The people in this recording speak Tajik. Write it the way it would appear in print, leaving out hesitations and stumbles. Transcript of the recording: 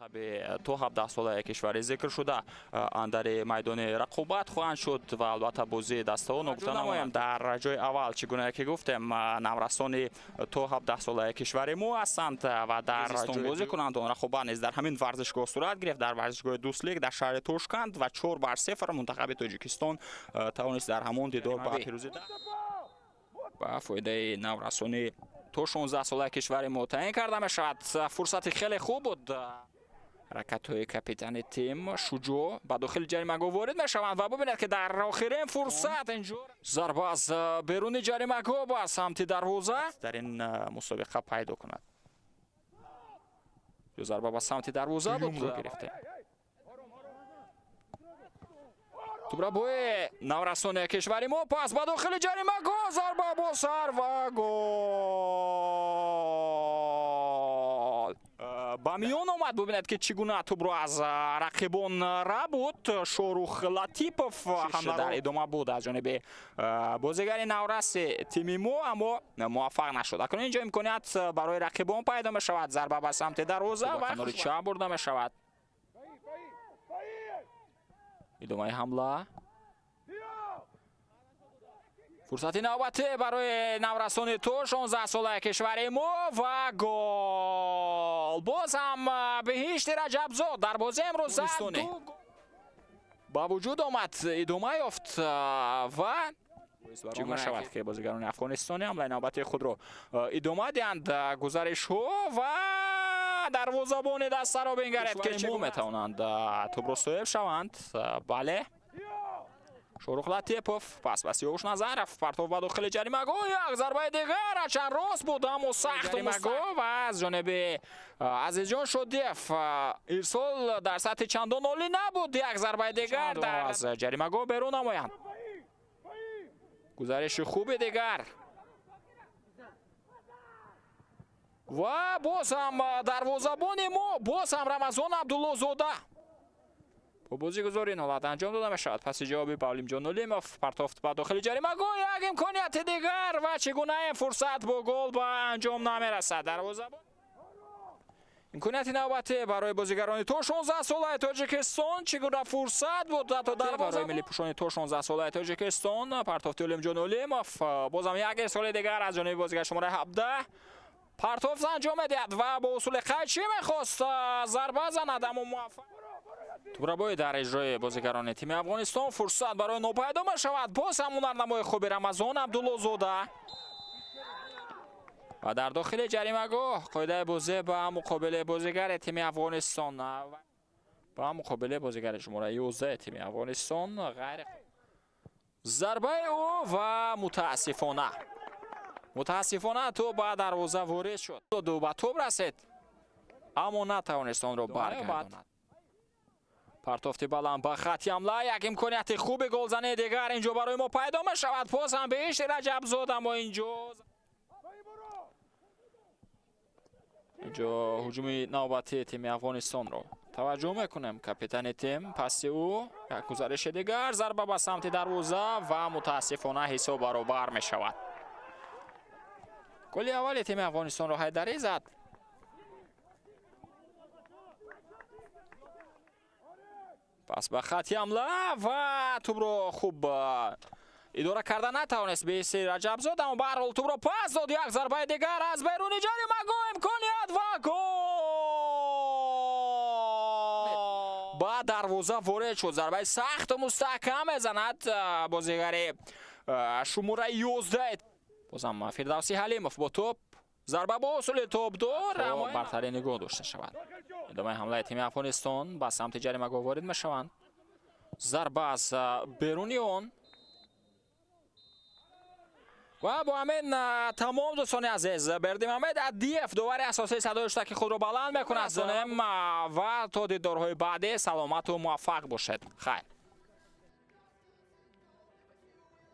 То 17 солаи кишвари зикршуда андари майдони рақобат хоҳанд шуд ва албатта бозии дастаҳо ногуфта намоем, дар ҷои аввал, чӣ гуна ки гуфтем, наврасони то 17 солаи кишвари мо ҳастанд ва дар бозӣ кунанд. Он рақобат низ дар ҳамин варзишгоҳ сурат гирифт, дар варзишгоҳи Дӯстлик дар шаҳри Тошканд, ва 4-0 мунтахаби Тоҷикистон тавонист дар ҳамон дидор ба пирӯзӣ ба фоидаи наврасони то 16 солаи кишвари мо таъин карда мешавад. Фурсати хеле хуб буд. Ҳаракатҳои капитани тим Шуҷоъ ба дохили ҷаримагоҳ ворид мешаванд ва бубинед, ки дар охирин фурсат инҷо зарба аз беруни ҷаримагоҳ ба самти дарвоза дар ин мусобиқа пайдо кунад. Ё зарба ба самти дарвоза буд, гирифтем. Тӯбрабои наврасони кишвари мо, пас ба дохили ҷаримагоҳ, зарба бо сар ва гол! Ба миён омад. Бубинед, ки чӣ гуна тӯбро аз рақибон рабуд Шорух Латипов. Ҳам дар идома буд аз ҷониби бозигари навраси тими мо, аммо муваффақ нашуд. Акнун инҷо имконият барои рақибон пайдо мешавад. Зарба ба самти дарвоза ва канори чап бурда мешавад. Идомаи ҳамла, фурсати навбатӣ барои наврасони то 16 солаи кишвари мо ва гол! Боз ҳам Биҳишти Раҷабзод дар бозии имрӯза ба вуҷуд омад, идома ёфт ва чӣ гуна шавад, ки бозигарони афғонистонӣ ҳамлаи навбатии худро идома диҳанд. Гузаришҳо ва дарвозабони дастаро бингаред, ки чӣ метавонанд тӯбро соҳиб шаванд. Бале, Шорух Латипов, пас ба Сиёвуш Назаров, партов ба дохили ҷаримагоҳ, як зарбаи дигар, ҳарчанд рост буд, аммо сахт ҷаримагоҳ ва аз ҷониби Азизҷон Шодиев ирсол дар сатҳи чандон олӣ набуд. Як зарбаи дигар аз ҷаримагоҳ берун намоянд. Гузариши хуби дигар ва боз ҳам дарвозабони мо, боз ҳам Рамазон Абдуллозода бо бозигузори ин ҳолат анҷом дода мешавад. Паси ҷавоби Павлимҷон Олимов, партофт ба дохили ҷаримагоҳ, як имконияти дигар ва чӣ гуна ин фурсат бо гол ба анҷом намерасад. Дарвозабон, имконияти навбатӣ барои бозигарони то 16 солаи Тоҷикистон. Чӣ гуна фурсат буд ҳатто дар барои миллипӯшони то 16 солаи Тоҷикистон. Партофти Олимҷон Олимов, бозам як ирсоли дигар аз ҷониби бозигар шумораи 17, партофт анҷом медиҳад ва бо усули қайчӣ мехост зарба занад, аммо муваффақ. Тӯбрабоӣ дар иҷрои бозигарони тими Афғонистон, фурсат барои нопайдо мешавад. Боз ҳам ҳунарнамои хуби Рамазон Абдуллозода ва дар дохили ҷаримагоҳ қоидаи бозӣ ба муқобили бозигари тими Афғонистон, ба муқобили бозигари шумораи 11 тими Афғонистон ғайр зарбаи ӯ ва мутаассифона тӯб ба дарвоза ворид шуд, ба тӯб расид, аммо натавонист онро баргардонад. Партофти баланд ба хатти ҳамла, як имконияти хуби голзании дигар инҷо барои мо пайдо мешавад. Боз ҳам Биҳишти Раҷабзод, аммо инҷо ҳуҷуми навбатии тими Афғонистонро таваҷҷӯҳ мекунем. Капитани тим, паси ӯ, як гузариши дигар, зарба ба самти дарвоза ва мутаассифона ҳисоб баробар мешавад. Голи аввали тими Афғонистонро Ҳайдарӣ зад. Пас ба хатти ҳамла ва тӯбро хуб идора карда натавонист Биҳишти Раҷабзод, аммо баҳарҳол тӯбро пас дод. Як зарбаи дигар аз беруни ҷаримагоҳ, имконият ва гол! Ба дарвоза ворид шуд. Зарбаи сахту мустаҳкам мезанад бозигари шумораи 11. Бозам Фирдавсӣ Ҳалимов бо тӯб, зарба бо усули тӯбдор, аммо бартарӣ нигоҳ дошта шавад. Идомаи ҳамлаи тими Афғонистон, ба самти ҷаримагоҳ ворид мешаванд. Зарба аз беруни он ва бо ҳамин тамом. Дӯстони азиз, Бердимамед Адиев, довари асосии, садои штаки худро баланд мекунад. Ва то дидорҳои баъдӣ саломату муваффақ бошед. Хайр.